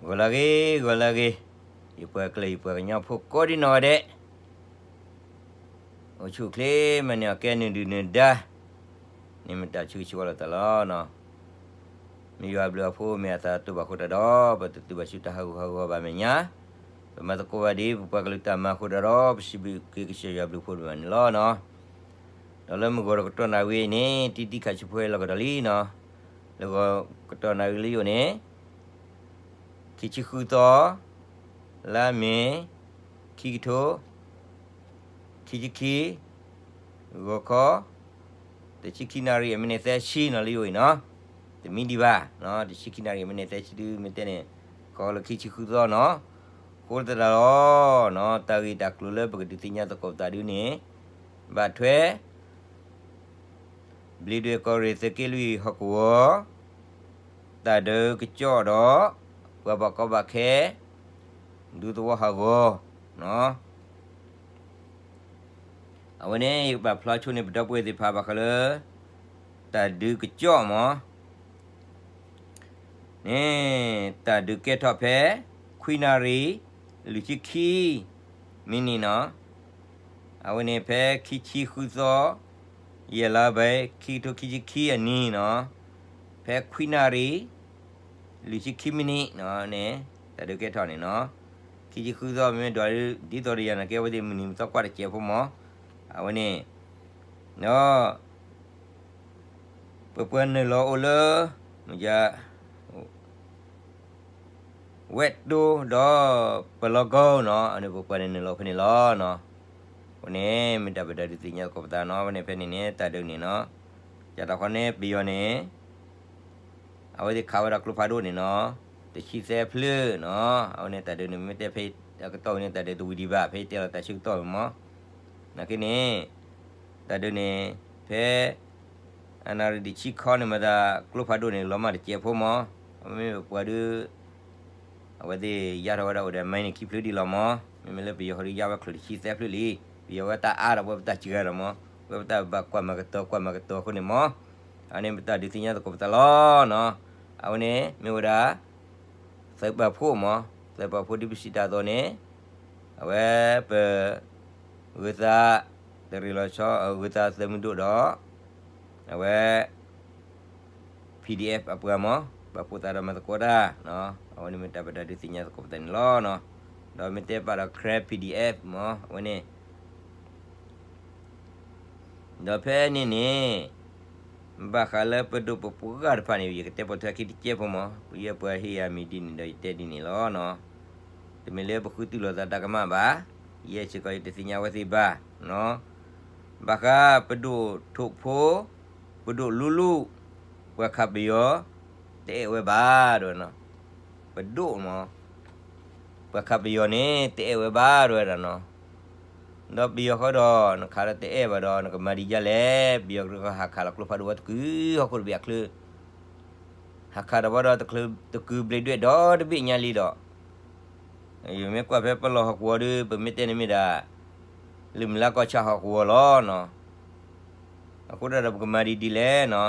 ဂီၤလၢအဂ့ၤ, ဂီၤလၢအဂ့ၤ, ယပှၤကလုာ်ယပှၤကညီဖိကိးဒံနီၢ်ဂၤဒဲး, အိၣ်ဆူၣ်အိၣ်ချ့ မၤန့ၢ်အီၣ်ကဲနုာ်ဒုၣ်နုာ်ဒါ န့ၣ်မ့ၢ်တၢ်ဆၢဂ့ၤဆၢဝါလိာ်သးလီၤ. မ့ၢ်ယွၤအဘျုးအဖှိၣ် မ့ၢ်အသးတဘၣ်အဃိတၢ်ဒီး ပတသုးဘၣ်ဆူတၢ်ဟးဂူာ်ဟးဂီၤဘၣ်မဲာ်ညါ, ပမၤသကိးဘၣ်ဒ်ပပှၤကလုာ်တၢ်မၤအဃိတၢ်ဒီး ပစံးဘျုးက့ၤကစၢ်ယွၤအဘျုးအဖှိၣ်ဒိၣ်မးန့ၣ်လီၤ. ဒီးလၢမုၢ်ဂီၤတကတီၢ်နၣ်ရံၣ်အံၤန့ၣ် တံတံခးဆူဖိဟဲလီၤကဒီးလံနီၤ, လၢဂီၤကတီၢ်နၣ်ရံၣ်လၢယအိၣ်န့ၣ် ခံဆံဃုသီ, လါမ့ၤ, ခံကထိ ခံဆံခံ, ဂီၤခီ, တဆံခံနၣ်ရံၣ်အမံးနံးသၢဆံနီၤ လၢယအိၣ်အံၤနီၤ, တမံဒံးဘၣ်, တဆံခံနၣ်ရံၣ်အမံးနံးသၢဆံဒုး မ့ၢ်တဲန့ၣ် ဃီလၢခံဆံဃုသီနီၤ, ဃိသတးဒီး တၢ်ဂ့ၢ်တၢ်ကျိၤလၢပကဒုးသ့ၣ်ညါသကိးပသးဒုးန့ၣ် ဘၣ်ထွဲ ဘျံးဒွဲၣ်ကီၢ်ရ့ၣ်သုးက့လွံၢ်ဟီၣ်ကဝီၤ တၢ်ဒုးကစီၣ်ဒီး ပှၤဘၣ်ကီဘၣ်ခဲ ဒူသဝီဟးဂီၤ, အဝဲန့ၣ် ယကဘၣ်ဖျါဆိန့ၢ်ပဒီပုၢ်ဝဲၢ်သ့ၣ်တဖၣ်ဘၣ်ဃးလၢ တၢ်ဒုးကစီၣ်မး န့ၣ် တၢ်ဒုးကဲထီၣ်ဖဲ ခွံနၣ်ရံၣ် လွံၢ်ဆံခံ မံးနံးနီၤ, အဝဲန့ၣ်ဖဲခံဆံဃုသီ ယဲၢ်လါဘဲ ခံကထိခံဆံခံအနံၤနီၤ, ဖဲခွံနၣ်ရံၣ် လွံၢ်ဆံခံမံးနံးန့ၣ် တၢ်ဒုးကဲထီၣ်န့ၣ်နီၤ, ခံဆံဃုသီမ့ၢ်ဒွးဒ်သိးဒီးယၤနာ်က့ အဝဲသ့ၣ်မုၢ်နံၤမုၢ်သီကွၢ်တစဲးဖိမး, အဝဲန့ၣ် ဒီး ပပှၤနုာ်လီၤအိၣ်လၢ မ့ၢ်ယၤ ဝဲတိဒီး ပလီကီနီၤ, အန့ၣ်ပပှၤန့ၣ်နုာ်လီၤဖဲန့ၣ်လီၤ. အဃိန့ၣ် မ့ၢ်တၢ်ပဒုးသ့ၣ်ညါသကိးပသးနီၤ, အဝဲန့ၣ်ဖဲန့ၣ်န့ၣ် တၢ်ဒုးန့ၣ်နီၤ, ကၢ်တၢ်ဃီန့ၣ် ပယီၤန့ၣ် အဝဲသ့ၣ်ခးဝဲဒၣ်ကျိဖးဒိၣ်န့ၣ်နီၤ, တဆံသၢဖျၢၣ်နီၤ, အဝဲန့ၣ်တၢ်ဒုးန့ၣ် မ့ၢ်တဲဖဲအကတီၢ်န့ၣ် တၢ်ဒုးတဝံၤဒံးဘၣ် ဖဲတဲလီၤတၢ်ဆၢကတီၢ်မး, နာ်က့န့ၣ် တၢ်ဒုးန့ၣ် ဖဲ အနၣ်ရံၣ်တဆံခီန့ၣ်မတၤ ကျိဖးဒိၣ်န့ၣ် လီၤမၢ်တစဲးဖိမး, မ့မ့ၢ်ပပှၤဒုး အဝဲသ့ၣ်ယါထီၣ်ဝဲဒၣ်အိၣ်ဒီး မံးနံးခံဖျၢၣ်ဒံးလီၤမး, မ့မ့ၢ်လၢပယီၤဃီဒုးယါဝဲချိၣ်တဆံသၢဖျၢၣ်လံ, ပယီၤဝဲတၢ်အါဒီး ပဝဲပတၢ်စှၤဒီးမး, ပဝဲပတၢ်ဘၣ်ကွၢ်မၤကတီၤ ကွၢ်မၤကတီၤအဃိန့ၣ်မး, အန့ၣ်ပတၢ်ဒုးသ့ၣ်ညါသကိးပသးလီၤနီၤ, အဝဲန့ၣ် မ့ၢ်ဝဲဒၣ် သုးပာ်ဖှိၣ်မး, သုးပာ်ဖှိၣ်ဒ်ပစံးတၢ်အသိးန့ၣ်, အဝဲပ ဂုၤသး တရံးလီၤဆီ ဂုၤသးသုးမုၢ်ဒိၣ်ဒီး အဝဲ PDF အပှၤမး, ပာ်ဖှိၣ်သးဒီးမၤသကိးတၢ်, အဝဲန့ၣ်မ့ၢ်တၢ်ပဒုးသ့ၣ်ညါသကိးပသးန့ၣ်လီၤ. ဒီးမ့ၢ်တဲပာ်ဒီး Karen PDF မး အဝဲန့ၣ် ဒီးဖဲန့ၣ်န့ၣ် ဘၣ်ဃးလၢပဒိၣ်ပပှၢ်တဖၣ်န့ၣ် ယကတဲပိာ်ထွဲခံတစဲးဖိမး, ယဲပှၤဟ့ၣ်ယၤမံၤဒ်န့ၣ်ဒီးယတဲဒ်န့ၣ်လီၤ. တမ့ၢ်လၢပဃုတူၢ်လိာ်သးတၢ်ကမၣ်ဘၣ်, ယဲစ့ၢ်ကီးယတသ့ၣ်ညါဝဲသ့ၣ်ဘၣ်. ဘၣ်ဃးပဒိၣ်ထိၣ်ဖိ, ပဒိၣ်လူလူ, ပှၤခးပယီၤ တအဲၣ်ဝဲဘၣ် တဲဝဲ, ပဒိၣ်မး ပှၤခးပယီၤန့ၣ် တအဲၣ်ဝဲဘၣ် တဲဝဲဒၣ်နီၤ. ဒီးပယီၤဃီဒီး နခးဒီးတအဲၣ်ဘၣ်ဒီး နကမၤဒ်လဲၣ်, ပယီၤကဟးခးလီၤကျိဖးဒိၣ်ဝဲတကုာ်ဟီၣ်ခိၣ်တဘ့ၣ်အချၢ, ဟးခးဒီးဝဲဒီး တကုာ်ဘျ့းဒွဲၣ်ဒီတဘ့ၣ်ညါလံဒီး, ယမ့ၢ်ကွၢ်ဖဲပလီၢ်ဟီၣ်ကဝီၤဒီး ပမ့ၢ်တဲန့ၣ်မ့ၢ်ဒၣ် လၢမုၢ်လါကီၢ်ဆၣ်ဟီၣ်ကဝီၤလီၤနီၤ. အဃိဒၣ်ဒီးပကမၤဒ်လဲၣ်နီၤ.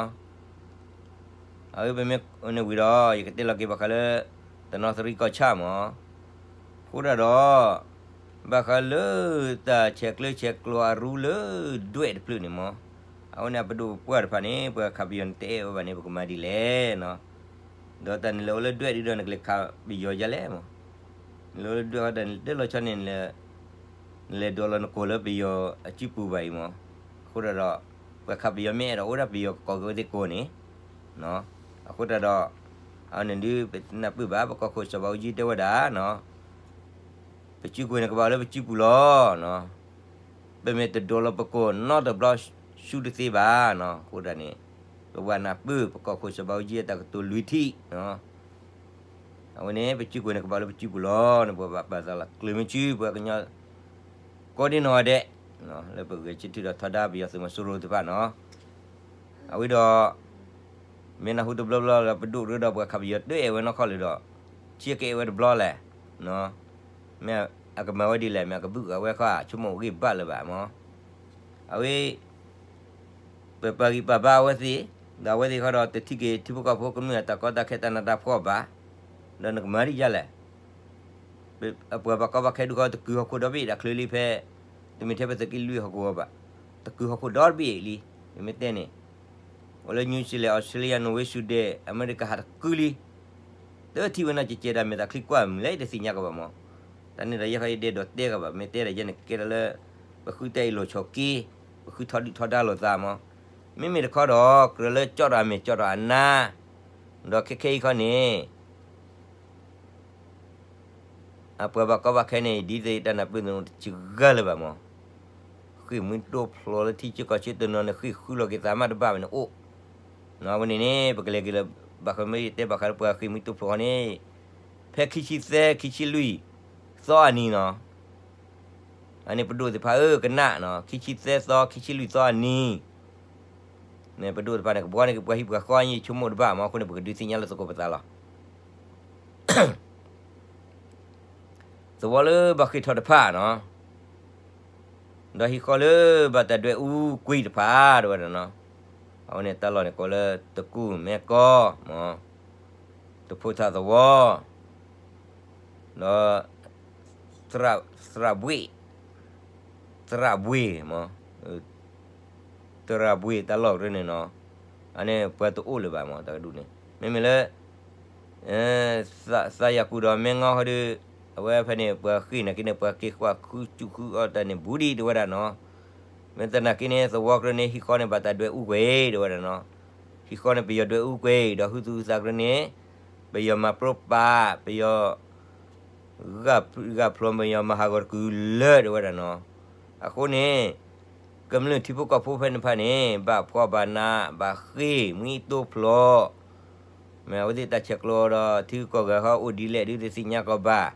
အဝဲပမ့ၢ်န့ၣ်ဝံၤဒီး ယကတဲလီၤက့ၤဘၣ်ဃးလၢ တနီသရံၣ်ကီၢ်ဆၣ်မး. အဃိဒၣ်ဒီး ဘၣ်ဃးလၢတၢ်ဆဲးကျၢဆဲးကျိးအရူလၢဒွဲၣ်တဖျၢၣ်န့ၣ်မး, အဝဲန့ၣ်ပဒိၣ်ပပှၢ်တဖၣ်န့ၣ် ပှၤခးပယီၤန့ၣ်တအဲၣ်ဝဲဘၣ်န့ၣ် ပကမၤဒ်လဲၣ်နီၤ. ဒီးတၢ်နုာ်လီၤအိၣ်လၢဒွဲၣ်ဒုဒီး နကလဲၤခးပယီၤဒ်လဲၣ်မး. နုာ်လီၤအိၣ်လၢဒွဲၣ်ဃီဒီး နတဲလီၤဆီန့ၣ် နလဲၤဒိးလီၤနကိာ်လၢပယီၤအစုပူၤဘၣ်အံၤမး. အဃိဒၣ်ဒီး ပှၤခးပယီၤမ့ၢ်အဲၣ်ဒိးအိၣ်ဒၣ်ပယီၤကကိးက့ၤဝဲသ့ၣ်ကိာ်န့ၣ်, အဃိဒၣ်ဒီး အဝဲန့ၣ်ဒုး ပနၢ်ပၢၢ်ဘၣ် ပကီၢ်ခိၣ်စီၤဘးအူကၠံတဲဝဲဒၣ်နီၤ, ပစုကဝဲၤန့ၣ်ကဘၣ်အိၣ်လၢပစုပူၤလီၤ. ပမ့ၢ်တဒိးလီၤပကိာ်နီတဘျီဆူတသ့ဘၣ်နီၤ. အဃိဒၣ်န့ၣ် ပဘၣ်နၢ်ပၢၢ် ပကီၢ်ခိၣ်စီၤဘးအူကၠံအတၢ်ကတိၤလွံၢ်ထံၣ်နီၤ. အဝဲန့ၣ် ပစုကဝဲၤန့ၣ်ကဘၣ်လၢပစုပူၤလီၤန့ၣ် ပဘၣ်ပာ်သးလီၤကျၢၤမ့ၢ်စု ပှၤကညီ ကိးဒံနီၢ်ဂၤဒဲး လၢပဂဲၤဆၢထၢၣ်ဒီးထီဒါပယီၤသုးမီၤစိရိၤသ့ၣ်တဖၣ်နီၤ. အဝဲဒီး မ့ၢ်နၢ်ဟူတဘျီဘျီလၢပဒိၣ်ရ့ဒီးပှၤခးပယီၤတအဲၣ်ဝဲနီၢ်ခီလၢၤဒီး ဆံးကအဲၣ်ဝဲတဘျီလဲၣ်. မ့ၢ်အကမၤဝဲဒ်လဲၣ်, မ့ၢ်အကဘုၣ်အဝဲခီ ဆိကမိၣ်ဂံၢ်ဘါလၢၤဘၣ်မး. အဝဲ ပပာ်ဂံၢ်ပာ်ဘါအဝဲသ့ၣ်, ဒီးအဝဲသ့ၣ်ဃီဒီးတထံၣ်က့ၤထံဖိကီၢ်ဖိကမျၢၢ်အတၢ်ကီတၢ်ခဲတၢ်နးတၢ်ဖှီၣ်ဘၣ်. ဒီးနကမၤဒ်လဲၣ်. အပှၤဘၣ်ကီဘၣ်ခဲဒုးဃီတကုၤဟီၣ်ခိၣ်ဒီဘ့ၣ်ဒၣ်ချၢလံဖဲ, တမ့ၢ်ထဲပသုးက့လွံၢ်ဟီၣ်ခိၣ်အဂီၢ်ဘၣ်, တကုၤဟီၣ်ခိၣ်ဒီတဘ့ၣ်လံ. မ့မ့ၢ်တဲန့ၣ်, အိၣ်လၢ New Zealand, Australia, Norway, Sweden, America ဟးတကုၤလံ. တထံၣ်ဝဲနီၢ်ကဲးကဲးဒၣ်မဲာ်သးချံကွၢ်မုာ်လဲၣ် တသ့ၣ်ညါကီးဘၣ်မး. တၢ်န့ၣ်ဒီးယဲဃီယဒဲးဒီးတဲကီးဘၣ်, မ့ၢ်တဲဒၣ်ယဲန့ၣ်ကဲထီၣ်လၢ ပဃုတၢ်အ့ၣ်လိာ်ဆိးက့, ပဃုထီဒုၣ်ထီဒါလိာ်သးမး. မ့မ့ၢ်တခီဒီး ကြၢးလၢကၠီၣ်ဒီးအမဲာ်ကၠီၣ်ဒီးအနါ, ဒီးခဲခဲအံၤခီန့ၣ် အပှၤဘၣ်ကီဘၣ်ခဲန့ၣ် ဒ်သိးတၢ်နၢ်ပၢၢ်သနူတစှၤဂၤလၢၤဘၣ်မး. ဃ့ၢ်မှံတိၢ်ဖျိးလၢထံဆၢကီၢ်ဆၢတနီၤန့ၣ် ဃ့ၢ်ဃုလီၤက့ၤသးမးတဘၣ်ဝဲန့ၣ်အိၣ်. အဝဲန့ၣ်န့ၣ် ပကလဲၤက့ၤလၢ ဘၣ်ဃးမ့ၢ်ယတဲဘၣ်ဃးလၢပှၤဃ့ၢ်မှံတိၢ်ဖျိးဃီန့ၣ်, ဖဲခံဆံသၢ ခံဆံလွံၢ် သီအနံၤနီၤ အန့ၣ်ပဒိၣ်သ့ၣ်တဖၣ်ဧၢ ကနၣ်နီၤ, ခံဆံသၢသီ ခံဆံလွံၢ်သီအနံၤ, မ့ၢ်ပဒိၣ်တဖၣ်န့ၣ် ကဘှီန့ၢ်က့ၤပှၤဟံၣ်ပှၤဃီအံၤဆိကမိၣ်တဘၣ်မး, အဃိန့ၣ် ပကဒုးသ့ၣ်ညါလၢသကိးပသးလီၤ. သဝီလၢဘၣ်ဃ့ၢ်ထီၣ်တဖၣ်နီၤ, ဒီးဟံၣ်ဃီလၢဘၣ်တၢ်ဒွဲၣ်အူကွံာ်တဖၣ် တဲဝဲဒၣ်နီၤ, အဝဲန့ၣ်တၢ်လီၢ်န့ၣ်ကိးလၢတကူၣ်မဲကီၢ်မး, တဖိထၣ်သဝီ ဒီး သရၣ်ဘှ့ၣ်, သရၣ်ဘှ့ၣ်မး, သရၣ်ဘှ့ၣ်တၢ်လီၢ်ကရၢန့ၣ်နီၤ, အန့ၣ်ပှၤတအိၣ်လၢၤဘၣ်မး တၢ်ကဒုန့ၣ် မ့မ့ၢ်လၢ သးယၤကူၣ်ဒီးမဲငီဟီဒီး အဝဲဖဲန့ၣ် ပှၤဃ့ၢ်နာ်က့န့ၣ် ပှၤက့ၤကွၢ်ဃုစူၣ်ဃုအီၣ်တၢ်န့ၣ် ဘူးဒံးတဲဝဲဒၣ်နီၤ, မ့ၢ်သနာ်က့န့ၣ် သဝီကရၢန့ၣ် ဟံၣ်ဃီန့ၣ် ဘၣ်တၢ်ဒွဲၣ်အူကွံာ်တဲဝဲဒၣ်နီၤ, ဟံၣ်ဃီန့ၣ် ပယီၤဒွဲၣ်အူကွံာ် ဒီးဟုသူၣ်ဟုသးကရၢန့ၣ် ပယီၤမၤပြိပာ် ပယီၤ ဂၢ်ဖျိ ပယီၤမၤဟးဂီၤတကုာ်လၢာ်တဲဝဲဒၣ်နီၤ, အဃိန့ၣ် ကမျၢၢ်ထံဖိကီၢ်ဖိဖဲန့ၣ်တဖၣ်န့ၣ် ဘၣ်ဖှီၣ်ဘၣ်နး ဘၣ်ဃ့ၢ်မှံတိၢ်ဖျိး, မ့ၢ်အဝဲသ့ၣ်တၢ်ဆဲးကျိးဒီးထံဂုၤကီၢ်ဂၤဟီအိၣ်ဒ်လဲၣ်ဒုးတသ့ၣ်ညါကီးဘၣ်,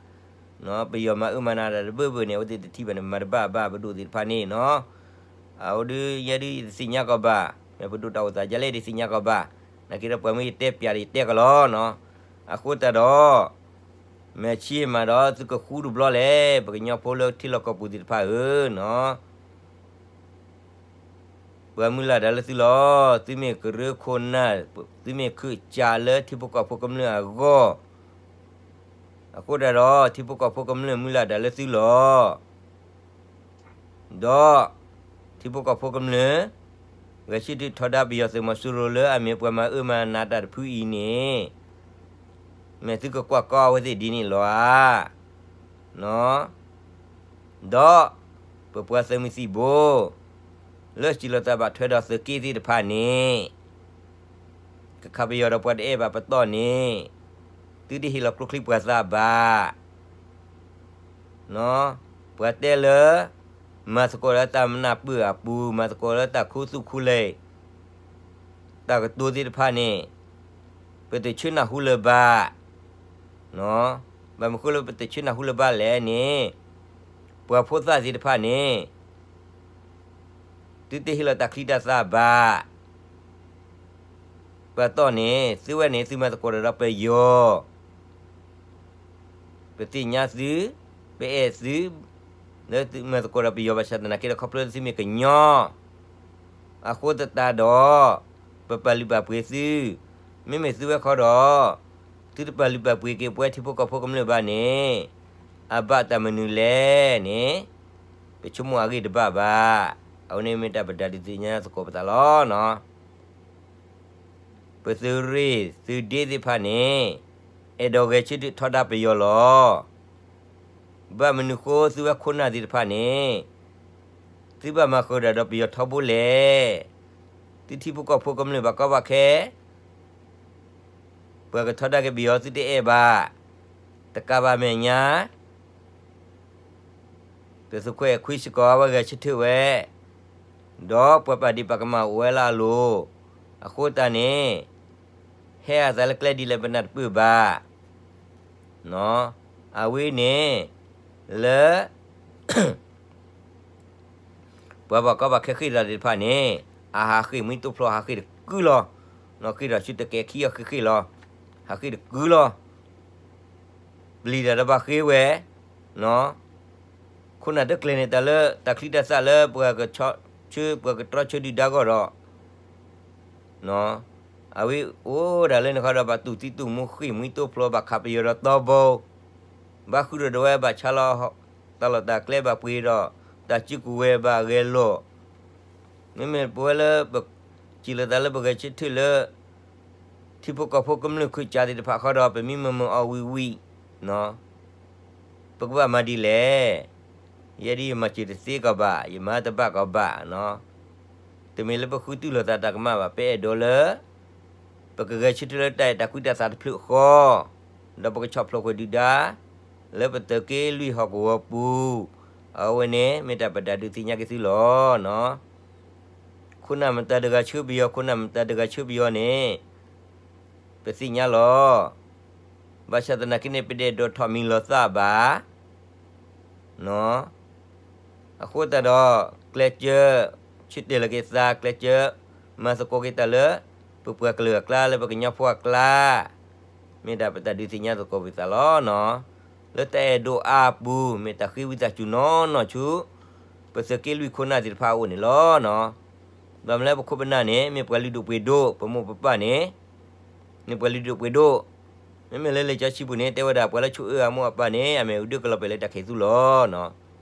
ပယီၤမၤအၢမၤနးတၢ်တဘၢၣ်ဘၢၣ်န့ၣ် အဝဲသ့ၣ်တထံၣ်ဘၣ်န့ၣ် မၤတဘၣ်ဘၣ်ပဒိၣ်သ့ၣ်တဖၣ်န့ၣ်နီၤ, အဝဲဒုးယဲဒုးယတသ့ၣ်ညါကီးဘၣ်, မ့ၢ်ပဒိၣ်တၢ်အိၣ်သးဒ်လဲၣ်တသ့ၣ်ညါကီးဘၣ်, နာ်က့ဒီးပှၤမ့ၢ်ယတဲပျးဒီးယတဲကီးလီၤနီၤ, အဃိသတးဒီး မ့ၢ်ဆံးမးဒီးသုကဃူတဘျီလဲၣ် ပကညီဖိလၢထံလီၢ်ကီၢ်ပူၤသ့ၣ်တဖၣ်ဧၢနီၤ, ပှၤမုၢ်လၢ်တၢ်လၢသုလီၤ, သုမ့ၢ်ကရၢခိၣ်နၢ်, သုမ့ၢ်ခုးကးလၢထံဖိကီၢ်ဖိကမျၢၢ်အဂီၢ်, အဃိသတးဒီး ထံဖိကီၢ်ဖိကမျၢၢ်မုၢ်လၢ်တၢ်လၢသုလီၤ. ဒီး ထံဖိကီၢ်ဖိကမျၢၢ် ဂဲၤဆၢထၢၣ်ထီဒါပယီၤသုးမီၤစိရိၤလၢအမ့ၢ်ပှၤမၤအၢမၤနးတၢ်တဖုအံၤန့ၣ် မ့ၢ်သုကကွၢ်ကီအဝဲသ့ၣ်ဒ်န့ၣ်လီၤဧါ. ဒီး ပပှၤသုးမုၢ်သံၣ်ဘိ လၢစံးလီၤသးဘၣ်ထွဲဒီးသုးက့သ့ၣ်တဖၣ်န့ၣ် ကခးပယီၤဒီးပှၤတအဲၣ်ဘၣ်ပတီၢ်န့ၣ် သုတဟ့ၣ်လီၤကျိချံပှၤသးဘၣ်. ပှၤတဲလၢ မၤသကိးလၢတၢ်မနၢ်ပၢၢ်အပူၤ, မၤသကိးလၢတၢ်ခူသူၣ်ခူလဲၢ်, တၢ်ကတိၤသ့ၣ်တဖၣ်န့ၣ် ပတဆၢနၢ်ဟူလၢၤဘၣ်. ဘၣ်မနုၤဃိလၢပတဆၢနၢ်ဟူလၢၤဘၣ်လဲၣ်န့ၣ်, ပှၤဖိသၣ်သ့ၣ်တဖၣ်န့ၣ် သုတဟ့ၣ်လီၤတၢ်ချံတၢ်သၣ်ဘၣ်. ပှၤတီၢ်န့ၣ် သုဝဲန့ၣ် သုမၤသကိးတၢ်ဒီးပယီၤ, ပသ့ၣ်ညါသု, ပအဲၣ်သု, လၢသုမၤသကိးဒီးပယီၤဘၣ်ဆၣ်သနာ်က့ဒီး ခီဖျိသုမ့ၢ်ကညီ, အဃိသတးဒီး ပပာ်လုၢ်ပာ်ပှ့ၤသု, မ့မ့ၢ်သုဝဲခီဒီး သုတပာ်လုၢ်ပာ်ပှ့ၤက့ၤပဝဲထံဖိကီၢ်ဖိကမျၢၢ်ဘၣ်န့ၣ်, အဘၣ်တၢ်မနုၤလဲၣ်န့ၣ်, ပဆိကမိၣ်အဂ့ၢ်တဘၣ်ဘၣ်. အဝဲန့ၣ်မ့ၢ်တၢ်ပဒုးသ့ၣ်ညါသကိးပသးလီၤ. ပသုးရ့ၣ်သုးဒ့သ့ၣ်တဖၣ်န့ၣ် အဲၣ်ဒိးဂဲၤဆၢထၢၣ်ထီဒါပယီၤလီၤ. ဘၣ်မနုၤဃိသုဝဲခိၣ်နၢ်သ့ၣ်တဖၣ်န့ၣ် သုဘၣ်မၤဃုာ်ဒၣ်ဒီးပယီၤထီဘိလဲၣ်. သုထံဖိကီၢ်ဖိကမျၢၢ်ဘၣ်ကီဘၣ်ခဲ ပှၤကထီဒါက့ၤပယီၤသုတအဲၣ်ဘၣ်. တကးဘၣ်မဲာ်ညါ ပသုးခွဲးခွံစ့ၢ်ကီး အဝဲဂဲၤဆၢထၢၣ်ဝဲ, ဒီးပှၤပာ်ဒ့ၣ်ပာ်ကမၣ်အိၣ်ဝဲလၢအလိၤ, အဃိသတးန့ၣ် ဟဲအသးလၢကျဲဒ်လဲၣ်ပနၢ်တပၢၢ်ဘၣ်. အဝဲန့ၣ် လၢ ပှၤဘၣ်ကီဘၣ်ခဲဃ့ၢ်တၢ်သ့ၣ်တဖၣ်န့ၣ် အဟးဃ့ၢ်မှံတိဖျိ ဟးဃ့ၢ်တကုလီၤ. ဃ့ၢ်ဒီးဆူတကဲခံအီၤဃ့ၢ်ဃ့ၢ်လီၤ. ဟးဃ့ၢ်တကုလီၤ. ပျံၤတၢ်ဒီးဘၣ်ဃ့ဝဲ, ခိၣ်နၢ်တကျဲၤန့ၣ် တၢ်လၢတၢ်ချံတၢ်သၣ်လၢပှၤကဆီဆၢ ပှၤကတြီဆၢဒုၣ်ဒါဂီၢ်ဒီး အ အဝဲအိၣ်ဒၣ်လၢန့ၣ်ဃီဒီး ဘၣ်တူၢ်သံတူၢ်မူဃ့ၢ်မှံတိဖျိ ဘၣ်ခးပယီၤဒီးတီဘိ, ဘၣ်ဃုထီၣ်ဒဝဲ ဘၣ်ဆါလီၤတၢ်လီၢ်တၢ်ကျဲ ဘၣ်ပှ့ၤဒီး တၢ်စုကဝဲၤ ဘၣ်ဂဲၤလိာ်, မ့မ့ၢ်ပဝဲလၢပစံးလီၤသးလၢပဂဲၤဆၢထၢၣ်လၢ ထံဖိကီၢ်ဖိကမျၢၢ်ခုးကၠးသ့ၣ်တဖၣ်ဃီဒီး ပမ့ၢ်မုာ်မုာ်အီၣ်ဝံၣ်ဝံၣ် ပကဘၣ်မၤဒ်လဲၣ်. ယဲဒ်ယမၤစၢၤတသ့ကီးဘၣ်, ယမၤတဘၣ်ကီးဘၣ်နီၤ. တမ့ၢ်လၢပဃုတူၢ်လိာ်သးတၢ်ကမၣ်ဘၣ်, ပအဲၣ်ဒိးလၢ ပကဂဲၤဆၢထၢၣ်လၢတၢ်အဲၣ်တၢ်ကွံတၢ်သးတဖျၢၣ်ဃီ, ဒီးပကဆီၣ်ဖျိးကွံာ်ဒုၣ်ဒါ လၢပသုးက့လွံၢ်ဟီၣ်ကဝီၤပူၤ, အဝဲန့ၣ် မ့ၢ်တၢ်ပတၢ်ဒုးသ့ၣ်ညါက့ၤသုလီၤနီၤ. ခိၣ်နၢ်မတၤတဂၤဆှၢပယီၤ, ခိၣ်နၢ်မတၤတဂၤဆှၢပယီၤန့ၣ် ပသ့ၣ်ညါလီၤ. ဘၣ်ဆၣ်သနာ်က့န့ၣ် ပတအဲၣ်ဒိးထီၣ်မံၤလီၤသးဘၣ်နီၤ. အဃိသတးဒီး ကျဲးစၢး ဆၢတဲာ်လီၤက့ၤသး, ကျဲးစၢး မၤသကိးက့ၤတၢ်လၢ ပပှၤကလုာ်အကျါ လၢပကညီဖိအကျါ, မ့ၢ်ဒၣ်ပတၢ်ဒုးသ့ၣ်ညါသကိးက့ၤသးလီၤနီၤ. လၢတၢ်အဲၣ်ဒိးအါပူၤ မ့ၢ်တၢ်ဃ့ဝံသးစူၤနီၢ်နီၢ်ဆူ ပသုးက့လွံၢ်ခိၣ်နၢ်သ့ၣ်တဖၣ်အအိၣ်န့ၣ်လီၤနီၤ. ဘၣ်မနုၤလၢပခိၣ်ပနၢ်န့ၣ် မ့ၢ်ပှၤလုၢ်ဒိၣ်ပှ့ၤဒိၣ်, ပမိၢ်ပပၢ်န့ၣ် မ့ၢ်ပှၤလုၢ်ဒိၣ်ပှ့ၤဒိၣ်, မ့မ့ၢ်လၢလံာ်စီဆှံပူၤန့ၣ် တဲဝဲဒၣ်ပှၤလၢဆိၣ်အၢအမိၢ်အပၢ်န့ၣ် အမ့ၢ်အဒုးကလီၤပှဲၤလၢတၢ်ခဲအံၤသူလီၤနီၤ.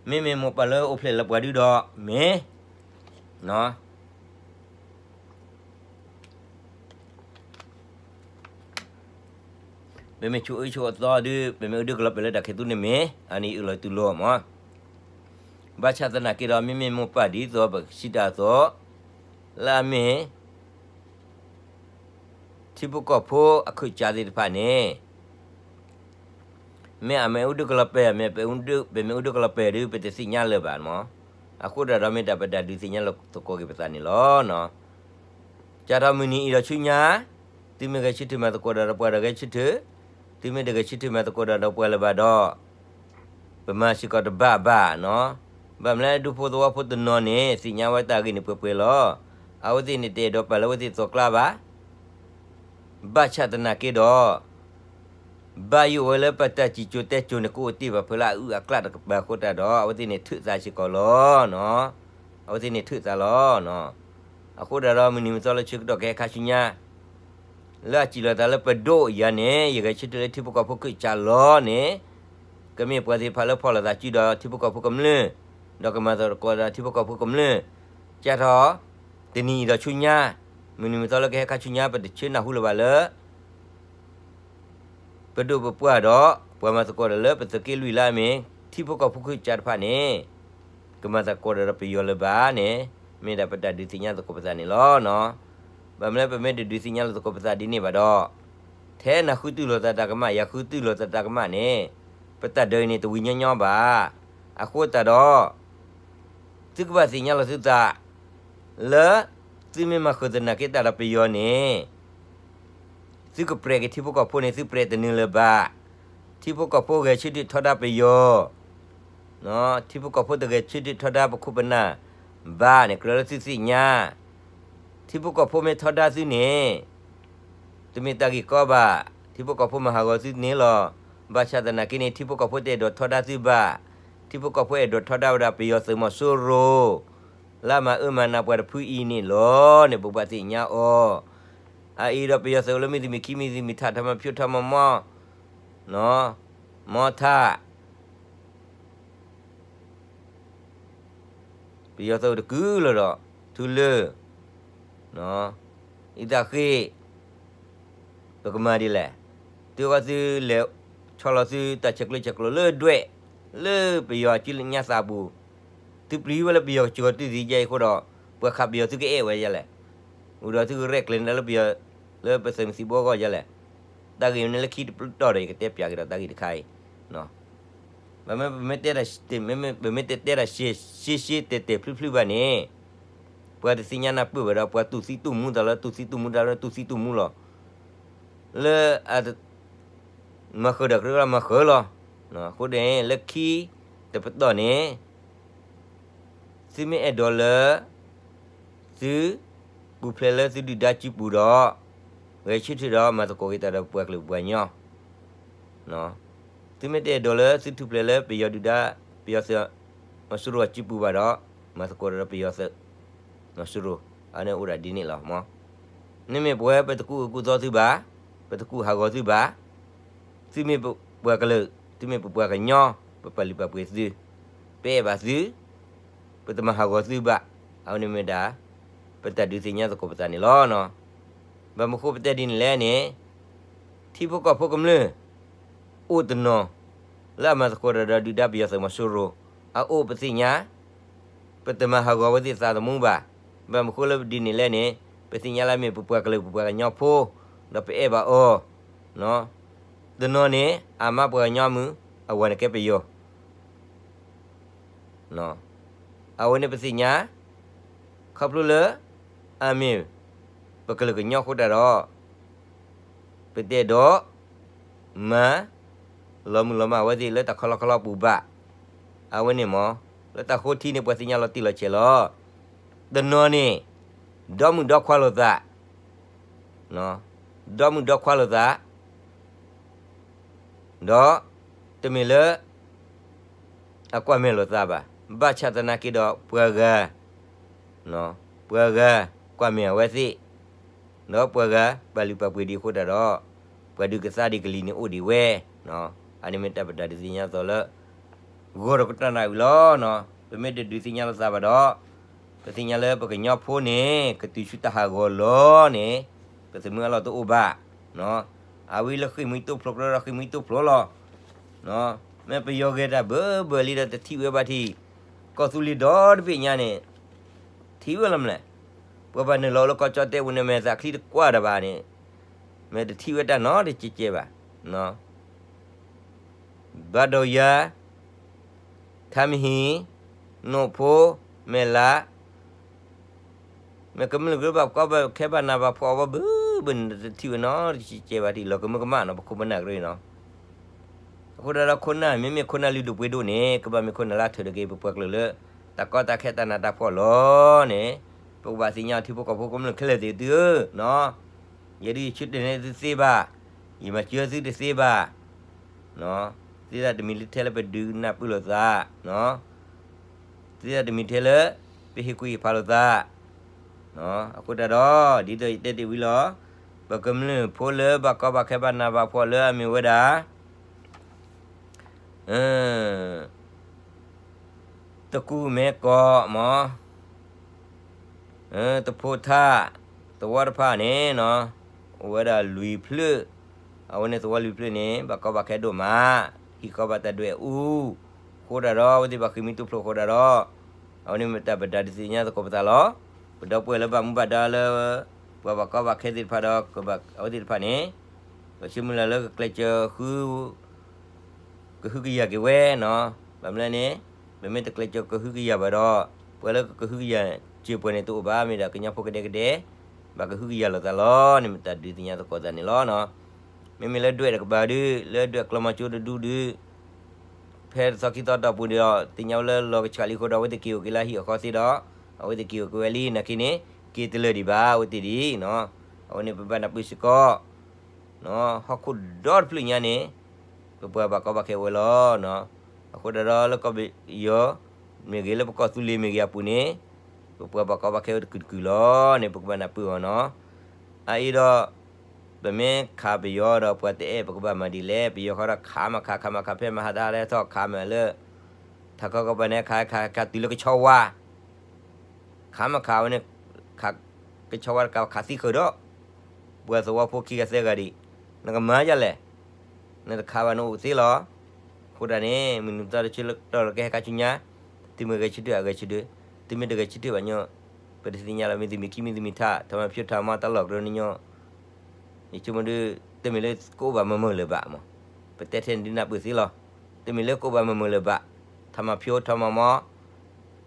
မ့မ့ၢ်မိၢ်ပၢ်လၢအိၣ်ဖျဲၣ်လၢပှၤဒုဒီး မ့ၢ် ပမ့ၢ်ဆိၣ်အၢဆိၣ်အသီဒုး ပမ့ၢ်အဒုးကလီၤပှဲၤလၢတၢ်ခဲအံၤသူန့ၣ်မ့ၢ် အန့ၣ်အၢၣ်လီၤတုၤလီၤမး. ဘၣ်ဆၣ်သနာ်က့ဒီး မ့မ့ၢ်မိၢ်ပၢ်ဒ်သိးပစံးတၢ်အသိး လၢအမ့ၢ် ထံဖိကီၢ်ဖိအခုးကၠးသ့ၣ်တဖၣ်န့ၣ် မ့ၢ်အမ့ၢ်အိၣ်ဒုးကလီၤပှဲၤ, မ့ၢ်ပမ့ၢ်အိၣ်ဒုးကလီၤပှဲၤဒုး ပတသ့ၣ်ညါလၢၤဘၣ်မး. အဃိတၢ်ဒီး မ့ၢ်တၢ်ပတၢ်ဒုးသ့ၣ်ညါလီၤသကိးက့ၤပသးန့ၣ်လီၤ. ကၢ်ထီၣ်မုၢ်နံၤအံၤဒီးဆူညါ သုမ့ၢ်ဂဲၤဆၢထၢၣ်မၤသကိးဒီးပှၤဒီးဂဲၤဆၢထၢၣ်, သုမ့ၢ်တဂဲၤဆၢထၢၣ်မၤသကိးဒီးပှၤလၢၤဘၣ်ဒီး ပမၤစ့ၢ်ကီးတဘၣ်ဘၣ်နီၤ. ဘၣ်မနုၤလၢဒူဖိသဝီဖိတနီၤန့ၣ် သ့ၣ်ညါဝဲတၢ်ဂ့ၢ်န့ၣ်ပှဲၤပှဲၤလီၤ. အဝဲသ့ၣ်န့ၣ်တအဲၣ်ဒိးပာ်လၢအဝဲသ့ၣ်သီကျါဘၣ်. ဘၣ်ဆၣ်သနာ်က့ဒီး ဘၣ်ယိၣ်ဝဲလၢပတၢ်စံၣ်စိၤတဲစိၤန့ၣ် ကအိၣ်တ့ၢ်ဘၣ်ဖဲလၢအအုၣ်အကျၣ်တကပၤအဃိတၢ်ဒီး အဝဲသ့ၣ်န့ၣ်ထုးသးစ့ၢ်ကီးလီၤနီၤ. အဝဲသ့ၣ်န့ၣ်ထုးသးလီၤနီၤ. အဃိတၢ်ဒီး မုၢ်နံၤမုၢ်သီလၢဆၢကတီၢ်ကဟဲခါဆူညါ လၢအစံးလီၤသးလၢပဒိၣ်ယၤန့ၣ် ယဂဲၤဆၢထၢၣ်လၢထံဖိကီၢ်ဖိခုးကၠးလီၤန့ၣ် ကမ့ၢ်ပှၤသ့ၣ်တဖၣ်လၢဖီၣ်လိာ်သးစုဒီးထံဖိကီၢ်ဖိကမျၢၢ်, ဒီးကမၤသကိးဒီးထံဖိကီၢ်ဖိကမျၢၢ်, ကၢ်ထီၣ် တနံၤအံၤဒီးဆူညါ, မုၢ်နံၤမုၢ်သီလၢကဟဲခါဆူညါ ပတဆၢနၢ်ဟူလၢၤဘၣ်လၢ ပဒိၣ်ပပှၢ်ဒီး ပှၤမၤသကိးဒီးလၢပသုးက့လွံၢ်လၢအမ့ၢ် ထံဖိကီၢ်ဖိခုးကၠးတဖၣ်န့ၣ် ကမၤသကိးဒီးပယီၤလၢၤဘၣ်န့ၣ် မ့ၢ်ဒၣ်ပတၢ်ဒုးသ့ၣ်ညါသကိးပသးန့ၣ်လီၤနီၤ. ဘၣ်မနုၤလၢပမ့ၢ်တဒုးသ့ၣ်ညါလီၤသကိးပသးဒ်န့ၣ်ဘၣ်ဒီး ထဲနၤဃုတူၢ်လိာ်သးတၢ်ကမၣ် ယၤဃုတူၢ်လိာ်သးတၢ်ကမၣ်န့ၣ် ပတၢ်ဒၢးအံၤန့ၣ်တဝံၤညီညီဘၣ်. အဃိသတးဒီး သုကဘၣ်သ့ၣ်ညါလီၤသုသး လၢ သုမ့ၢ်မၤဃုာ်သနာ်က့တၢ်ဒီးပယီၤန့ၣ် သုကပြဲးက့ၤထံဖိကီၢ်ဖိန့ၣ် သုပြဲးတနၢၤလၢၤဘၣ်. ထံဖိကီၢ်ဖိဂဲၤဆၢထၢၣ်ထီဒါပယီၤ, ထံဖိကီၢ်ဖိတဂဲၤဆၢထၢၣ်ထီဒါပခိၣ်ပနၢ်ဘၣ်န့ၣ် ကြၢးလၢသုသ့ၣ်ညါ. ထံဖိကီၢ်ဖိမ့ၢ်ထီဒါသုန့ၣ် တမ့ၢ်တၢ်ဂ့ၢ်ကီဘၣ်, ထံဖိကီၢ်ဖိမၤဟးဂီၤသုန့ၣ်လီၤ. ဘၣ်ဆၣ်သနာ်က့န့ၣ် ထံဖိကီၢ်ဖိတအဲၣ်ဒိးထီဒါသုဘၣ်. ထံဖိကီၢ်ဖိအဲၣ်ဒိးထီဒါဝဲဒၣ်ပယီၤသုးမီၤစိရိၤ လၢအမၤအၢမၤနးပှၤတဖုအံၤန့ၣ်လီၤန့ၣ် ပကဘၣ်သ့ၣ်ညါအီၤ. အအံၤဒီးပယီၤသုးအိၣ်လၢမ့ၢ်သမံးခံမ့ၢ်သမံးထး ထီမီၤဖၠိထီမီၤမီၢ် မီထး ပယီၤသုးတကုာ်လီၤဒီး ထူလၢ အံသးဃ့ ပကမၤဒ်လဲၣ်. သုဂီၢ်သုလဲၤဆီလီၤသုတၢ်ဆဲးကျိးဆဲးကျိးလၢဒွဲၣ် လၢပယီၤအစုညါသးပူၤ, သုပျံၤဝဲလၢပယီၤကစၢ်ကီးတုၤသံယဲအံၤအဃိဒီး ပှၤခးပယီၤသုကအဲၣ်ဝဲယဲလဲၣ်. အိၣ်ဒီးသုကရဲၣ်ကျဲၤန့ၣ်လၢပယီၤ လၢပသုးမုၢ်သံၣ်ဘိအဂီၢ်ယဲလဲၣ်. တၢ်ဂ့ၢ်န့ၣ်လၢခံတပတီၢ်ဒီး ယကတဲပၠးက့ၤဒီးတၢ်ဂ့ၢ်တခါအံၤ မ့မ့ၢ်ပမ့ၢ်တဲတၢ် ပမ့ၢ်တတဲတၢ်ရှဲရှဲတဲာ်တဲာ်ဖျုးဖျုးဘၣ်န့ၣ် ပှၤတသ့ၣ်ညါနၢ်ပၢၢ်ဘၣ်ဒီး ပှၤတူၢ်သံတူၢ်မူသးလၢတူၢ်သံတူၢ်မူတၢ်လၢတူၢ်သံတူၢ်မူလီၤ. လၢအ မၤဃၢၤဒီးကြၢးမၤဃၢၤလီၤ. အဃိန့ၣ် လၢခံတပတီၢ်န့ၣ် သုမ့ၢ်အဲၣ်ဒိးလၢ သုပူၤဖျဲးလၢသုဒုၣ်ဒါစုပူၤဒီး ဂဲၤဆၢထၢၣ်ဒီးမၤသကိးက့ၤတၢ်ဒီးပှၤကလုာ်ပှၤကညီ သုမ့ၢ်တအဲၣ်ဒိးလၢသုထူၣ်ဖျဲးလၢပယီၤဒုၣ်ဒါ ပယီၤသုးမီၤစိရိၤစုပူၤဘၣ်ဒီး မၤသကိးဒီးပယီၤသုး မီၤစိရိၤ, အန့ၣ်အိၣ်ဒၣ်ဒ်န့ၣ်လီၤမီၤ. မ့မ့ၢ်ပဝဲပတကူၣ်အၢကူၣ်သီသုဘၣ်, ပတကူၣ်ဟးဂီၤသုဘၣ်, သုမ့ၢ်ပပှၤကလုာ်, သုမ့ၢ်ပပှၤကညီ, ပပာ်လုၢ်ပာ်ပှ့ၤသု, ပအဲၣ်ဘၣ်သု, ပတမၤဟးဂီၤသုဘၣ်, အဝဲန့ၣ်မ့ၢ်ဒၣ် ပတၢ်ဒုးသ့ၣ်ညါသကိးပသးန့ၣ်လီၤ. ဘၣ်မနုၤဃိပတဲဒ်န့ၣ်လဲၣ်န့ၣ်, ထံဖိကီၢ်ဖိကမျၢၢ် အိၣ်တနီၤ လၢအမၤသကိးတၢ်ဒီးဒုၣ်ဒါပယီၤသုးမီၤစိရိၤ, အအိၣ်ပသ့ၣ်ညါ, ပတမၤဟးဂီၤဝဲသ့ၣ်သးသမူဘၣ်. ဘၣ်မနုၤဃိလၢဒ်န့ၣ်လဲၣ်န့ၣ်, ပသ့ၣ်ညါလၢအမ့ၢ်ပပှၤကလုာ်ပပှၤကညီဖိ, ဒီးပအဲၣ်ဘၣ်အီၤ, တနီၤန့ၣ် အမါပှၤကညီမုၣ် အဝၤန့ၣ်ကဲပယီၤ အဝဲန့ၣ်ပသ့ၣ်ညါ, ခီဖျိလၢ အမ့ၢ်ပကလုာ်ကညီအဃိတၢ်ဒီး, ပတအဲၣ်ဒိးမၤ လီၤမုၢ်လီၤမၢ်အဝဲသ့ၣ်လၢတၢ်ခီလီခီလီပူၤဘၣ်. အဝဲန့ၣ်မ့ၢ် လၢတၢ်ဃိထံန့ၣ် ပှၤသ့ၣ်ညါလီၤတံၢ်လီၤဆဲးလီၤ. တနီၤန့ၣ် ဒီမုၣ်ဒီခွါလိာ်သး, ဒီမုၣ်ဒီခွါလိာ်သး ဒီး တမ့ၢ်လၢ အကွၢ်မဲာ်လိာ်သးဘၣ်. ဘၣ်ဆၣ်သနာ်က့ဒီး ပှၤဂၤ, ပှၤဂၤ ကွၢ်မဲာ်အဝဲသ့ၣ်, ဒီးပှၤဂၤပာ်လုၢ်ပာ်ပှ့ၤဒံးအဃိတၢ်ဒီး, ပှၤဒုးကသါဒံးကလံၤန့ၣ်အိၣ်ဒံးဝဲ. အန့ၣ်မ့ၢ်တၢ်ပတၢ်ဒုးသ့ၣ်ညါသကိးလၢ ဂီၢ်ဒီးကတၢၢ်နၢ်ဝံၤလီၤ. ပမ့ၢ်တဒုးသ့ၣ်ညါလိာ်သးဘၣ်ဒီး, ပသ့ၣ်ညါလၢပကညီဖိန့ၣ် ကတုၤဆူတၢ်ဟးဂီၤလီၤန့ၣ်, ပသမုအလီၢ်တအိၣ်ဘၣ်. အဝဲလၢဃ့ၢ်မှံတိဖျိကြၢးဒီးဃ့ၢ်မှံတိဖျိလီၤ. မ့ၢ်ပယီၤဂဲၤတၢ်ဘၢဘၢလံဒီးတထံၣ်ဝဲဘၣ်ထံး, ကီၢ်သူလ့ၤဒီတဘ့ၣ်ညါန့ၣ်, ထံၣ်ဝဲလီၤမလဲၣ်. ပှၤဘၣ်နုာ်လီၤလၢကီၢ်ကၠီၣ်တဲၣ်ပူၤန့ၣ် မဲာ်သးချံတကွၢ်တၢ်ဘၣ်န့ၣ်, မ့ၢ်တထံၣ်ဝဲတၢ်နီတကဲးကဲးဘၣ်. ဘၣ်ဒိယၤ, ထါမဟံၣ်, နိၣ်ဖိ, မဲာ်လး, မ့ၢ်ကမျၢၢ်ကရၢဘၣ်ကီဘၣ်ခဲဘၣ်နးဘၣ်ဖှီၣ်အီၤဘၣ်ဘၣ်ဘၣ်န့ၣ် တထံၣ်ဝဲနီတကဲးကဲးဘၣ်ထံး လီၤကမၢကမၣ်နီၤ ပခိၣ်ပနၢ်ကရၢနီၤ. အဃိတၢ်ဒီးခိၣ်နၢ် မ့မ့ၢ်ခိၣ်နၢ်လုၢ်ဒိၣ်ပှ့ၤဒိၣ်န့ၣ် ကဘၣ်မ့ၢ်ခိၣ်နၢ်လၢအထုးထီၣ်က့ၤ ပပှၤကလုာ်လၢ တၢ်ကီတၢ်ခဲတၢ်နးတၢ်ဖှီၣ်လီၤန့ၣ်, ပကဘၣ်သ့ၣ်ညါထံဖိကီၢ်ဖိကမျၢၢ်ခဲလၢာ်သ့ၣ်သုဧၢနီၤ. ယဲဒၣ်ယဆၢတဲာ်န့ၢ်သုသ့ဘၣ်, ယမၤစၢၤသုတသ့ဘၣ် သ့ဒၣ်တမံၤလၢထဲလၢပဒုးနၢ်ပၢၢ်လိာ်သး, သ့ဒၣ်တမံၤထဲလၢ ပဟ့ၣ်ကူၣ်ဟ့ၣ်ဖးလိာ်သး, အဃိတၢ်ဒီး ဒ်သိးယတဲတ့ၢ်ဝံၤလီၤ, ပကမျၢၢ်ဖိလၢဘၣ်ကီဘၣ်ခဲဘၣ်နးဘၣ်ဖှီၣ်လၢအမ့ၢ်ဝဲဒၣ် တကူၣ်မဲကီၢ်မး တဖိထၣ် သဝီတဖၣ်န့ၣ်နီၤ, အိၣ်ဝဲဒၣ်လွံၢ်ဖျၢၣ်, အဝဲန့ၣ်သဝီလွံၢ်ဖျၢၣ်န့ၣ် ဘၣ်ကီဘၣ်ခဲဒိၣ်မး, ဟံၣ်ဃီဘၣ်တၢ်ဒွဲၣ်အူ, အဃိတၢ်ဒီး အဝဲသ့ၣ်ဘၣ်ဃ့ၢ်မှံတိဖျိးအဃိတၢ်ဒီး, အဝဲန့ၣ်မ့ၢ်တၢ်ပတၢ်ဒုးသ့ၣ်ညါသကိးပသးလီၤ. ပဒီပုၢ်ဝဲၢ်လၢဘၣ်မူဘၣ်ဒါလၢ ပှၤဘၣ်ကီဘၣ်ခဲသ့ၣ်တဖၣ်ဒီး ကဘၣ်အဝဲသ့ၣ်တဖၣ်န့ၣ်, ပဆၢမုၢ်လၢ်လၢကကျဲးစၢးဃု ကဟုကယာ်က့ၤဝဲနီၤ. ဘၣ်မနုၤလဲၣ်န့ၣ်, ပမ့ၢ်တကျဲးစၢးကဟုကယာ်ဘၣ်ဒီး, ပှၤလၢကဟုကယာ်စၢၤပှၤန့ၣ်တအိၣ်ဘၣ်, မ့ၢ်ဒၣ်ကညီဖိကဒဲကဒဲ, ဘၣ်ကဟုကယာ်လိာ်သးလီၤန့ၣ် မ့ၢ်တၢ်ဒုးသ့ၣ်ညါသကိးသးန့ၣ်လီၤ. မ့မ့ၢ်လၢဒွဲၣ်တကပၤဒုး, လၢဒွဲၣ်ကျီမီၤကၠိတဒူဒုး, ဖဲတသီခံသီတီၢ်ပူၤဒီး သ့ၣ်ညါဝဲလၢလီၤကဆှးလံအဃိဒီး အဝဲသ့ၣ်က့ၤအိၣ်က့ၤလၢဟံၣ်အဃီသ့ဒီး, အဝဲသ့ၣ်က့ၤအိၣ်က့ၤဝဲလံနာ်က့န့ၣ်, က့ၤတလၢာ်ဒံးဘၣ်အဝဲသ့ၣ်ဒံး, အဝဲန့ၣ်ပဘၣ်နၢ်ပၢၢ်စ့ၢ်ကီး ဟီၣ်ခိၣ်ဒီတဖျၢၣ်ညါန့ၣ်, ပပှၤဘၣ်ကီဘၣ်ခဲအိၣ်ဝဲလီၤ. အဃိတၢ်ဒီးလၢကီၢ်ပယီၤမ့ၢ်ဂ့ၤ လၢပကီၢ်သူလ့ၤမ့ၢ်ဂ့ၤအပူၤန့ၣ်, ပပှၤဘၣ်ကီဘၣ်ခဲအိၣ်တကုာ်တကုာ်လီၤန့ၣ် ပကဘၣ်နၢ်ပၢၢ်အီၤနီၤ. အအံၤဒီး ပမ့ၢ်ခးပယီၤဒီးပှၤတအဲၣ် ပကဘၣ်မၤဒ်လဲၣ်. ပယီၤဃီဒီးခးမးခး ခးမးခး ဖဲမဟါတဟါလဲၤထီၣ်ခးမးလၢ ထးခီကီၢ်ပှၤန့ၣ် ခးခးခးတုၤလၢကဆီဝါ ခးမးခးဝဲန့ၣ်, ခး, ကဆီဝါတကးခးသံဃုာ်ဒီး ပှၤသဝီဖိခံဂၤသၢဂၤဒံး, နကမၤဒ်လဲၣ်, နတခးဘၣ်နအိၣ်သ့လီၤ. အဃိတၢ်န့ၣ် မုၢ်နံၤမုၢ်သီတဆၢလၢတီၢ်လၢကဟဲခါဆူညါ, သုမ့ၢ်ဂဲၤဆၢထၢၣ်အဂဲၤဆၢထၢၣ်, သုမ့ၢ်တဂဲၤဆၢထၢၣ်ဘၣ်ညီ, ပတသ့ၣ်ညါလီၤ. မ့ၢ်သုမ့ၢ်ခံမ့ၢ်သုမ့ၢ်ထး ထီမၤဖျိထီမၤတၢ်လီၢ်ကရၢန့ၣ်ညီ ယဆိကမိၣ်ဒုး တမ့ၢ်လၢကအိၣ်ဘၣ်မုာ်မုာ်လၢၤဘၣ်မး, ပတဲထဲန့ၣ်ဒုးနၢ်ပၢၢ်သ့လီၤ. တမ့ၢ်လၢကအိၣ်ဘၣ်မုာ်မုာ်လၢၤဘၣ်, ထီမၤဖျိထီမၤမီ,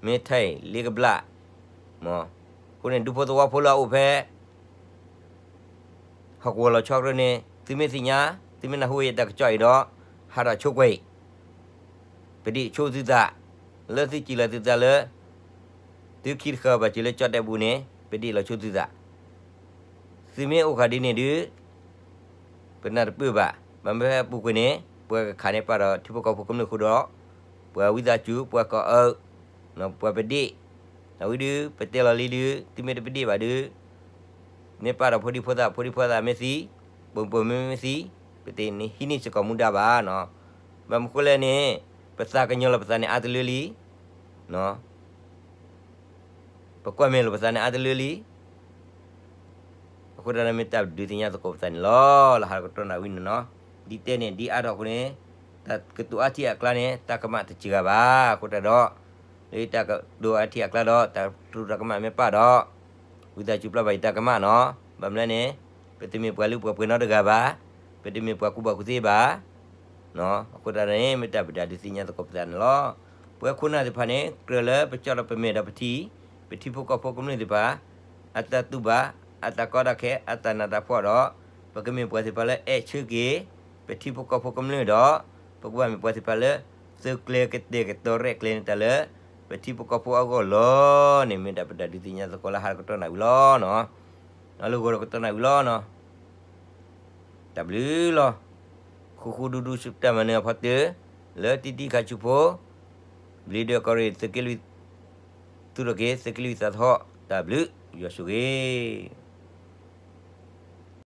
မ့ၢ်ထဲလ့ကဘျၣ်, မး, အဃိန့ၣ် ဒူဖိသဝီဖိလၢအအိၣ်ဖဲ ဟီၣ်ကဝီၤလီၤဆီကရၢန့ၣ် သုမ့ၢ်သ့ၣ်ညါ, သုမ့ၢ်နၢ်ဟူဝဲယတၢ်ကစီၣ်အံၤဒီး ဟးထီၣ်ဆိကွဲးအံၤ ပဒံးဆိသုသး, လၢသုစံၢ်လီၤသုသးလၢ သုခံတဃၢၤဘၣ်စၢၤလၢကၠီၣ်တဲၣ်ပူၤန့ၣ် ပဒံးလီၤဆိသုသး. သုမ့ၢ်အိၣ်ဃာ်ဒ်န့ၣ်ဒုး ပနၢ်တပၢၢ်ဘၣ်. ဘၣ်မနုၤဖဲအပူၤကွံာ်န့ၣ် ပှၤကခးန့ၢ်ပာ်ဒီးထံဖိကီၢ်ဖိကမျၢၢ်ဃိဒီး ပှၤဝံသးစူၤ ပှၤကီၢ်အၢ ပှၤပဒံး အဝံၤဒုး ပတဲလီၤလံဒုး သုမ့ၢ်တပဒ့ၣ်ဘၣ်ဒုး မ့ၢ်ပာ်ဒီးဖိဒံဖိသၣ် ဖိဒံဖိသၣ်မ့ၢ်သံ, ပိာ်မုၣ်ပိာ်မုၣ်မ့ၢ်သံ, ပတဟံးန့ၢ်စ့ၢ်ကီးမူဒါဘၣ်နီၤ. ဘၣ်မနုၤဃိလဲၣ်န့ၣ် ပသးကညီၤလီၤပသးန့ၣ်အါတလၢလံ, ပကွၢ်မဲာ်လိာ်ပသးန့ၣ်အါတလၢလံ. အဃိတၢ်ဒီးမ့ၢ်တၢ်ဒုးသ့ၣ်ညါသကိးပသးန့ၣ်လီၤ. လၢဟါကတီၢ်နၣ်ဝံၤန့ၣ်နီၤ, ဒ်တဲန့ၣ် ဒ်အါထီၣ်အဃိန့ၣ် တၢ်ကတိၤအါထံအကျါန့ၣ် တၢ်ကမၣ်တစှၤဘၣ်. အဃိတၢ်ဒီး လၢတၢ်ကတိၤအါထံအကျါဒီး တၢ်တိၢ်တၢ်ကမၣ်မ့ၢ်ပာ်ဒီး ဝံသးစူၤပျၢ်ဘၣ်ယတၢ်ကမၣ်နီၤ. ဘၣ်မနုၤလဲၣ်န့ၣ် ပတမ့ၢ်ပှၤလုၢ်ပှၤပှ့ၤနီတဂၤဘၣ်, ပတမ့ၢ်ပှၤကူၣ်ဘၣ်ကူၣ်သ့ဘၣ်. အဃိတၢ်န့ၣ် မ့ၢ်တၢ်ပဒုးသ့ၣ်ညါသကိးပသးန့ၣ်လီၤ. ပဝဲခိၣ်နၢ်သ့ၣ်တဖၣ်န့ၣ် ကြၢးလၢပကၠီဒီးပမဲာ်ဒီးပထံ, ပထံဖိကီၢ်ဖိကမျၢၢ်သ့ၣ်တဖၣ် အတၢ်တူၢ်ဘၣ်, အတၢ်ကီတၢ်ခဲ, အတၢ်နးတၢ်ဖှီၣ်ဒီး ပကမ့ၢ်ပှၤသ့ၣ်တဖၣ်လၢအဲၣ်ဆၢက့ၤ ပထံဖိကီၢ်ဖိကမျၢၢ်ဒီး ပကဘၣ်မ့ၢ်ပှၤသ့ၣ်တဖၣ်လၢ သုးကျဲၤကတဲာ်ကတီၤရဲၣ်ကျဲၤန့ၢ်တၢ်လၢ ပထံဖိကီၢ်ဖိအဂီၢ်လီၤန့ၣ် မ့ၢ်တၢ်ပဒုးသ့ၣ်ညါသကိးလၢဟါကတီၢ်နၣ်ဝံၤလီၤနီၤ. လၢဂီၤဒီးကတီၢ်နၣ်ဝံၤလီၤနီၤ. တၢ်ဘျုးလီၤ. ဃူဃူဒူဒူဆူတၢ်မၤနၢၤအဖီတၢၢ် လၢတံတံခါဆူဖိ ဘျံးဒွဲၣ်ကီၢ်ရ့ၣ် သုးက့လွံၢ် သူၣ်ထီၣ်က့ၤ သုးက့လွံၢ်သးသဟီၣ် တၢ်ဘျုး ယွၤဆိၣ်ဂ့ၤ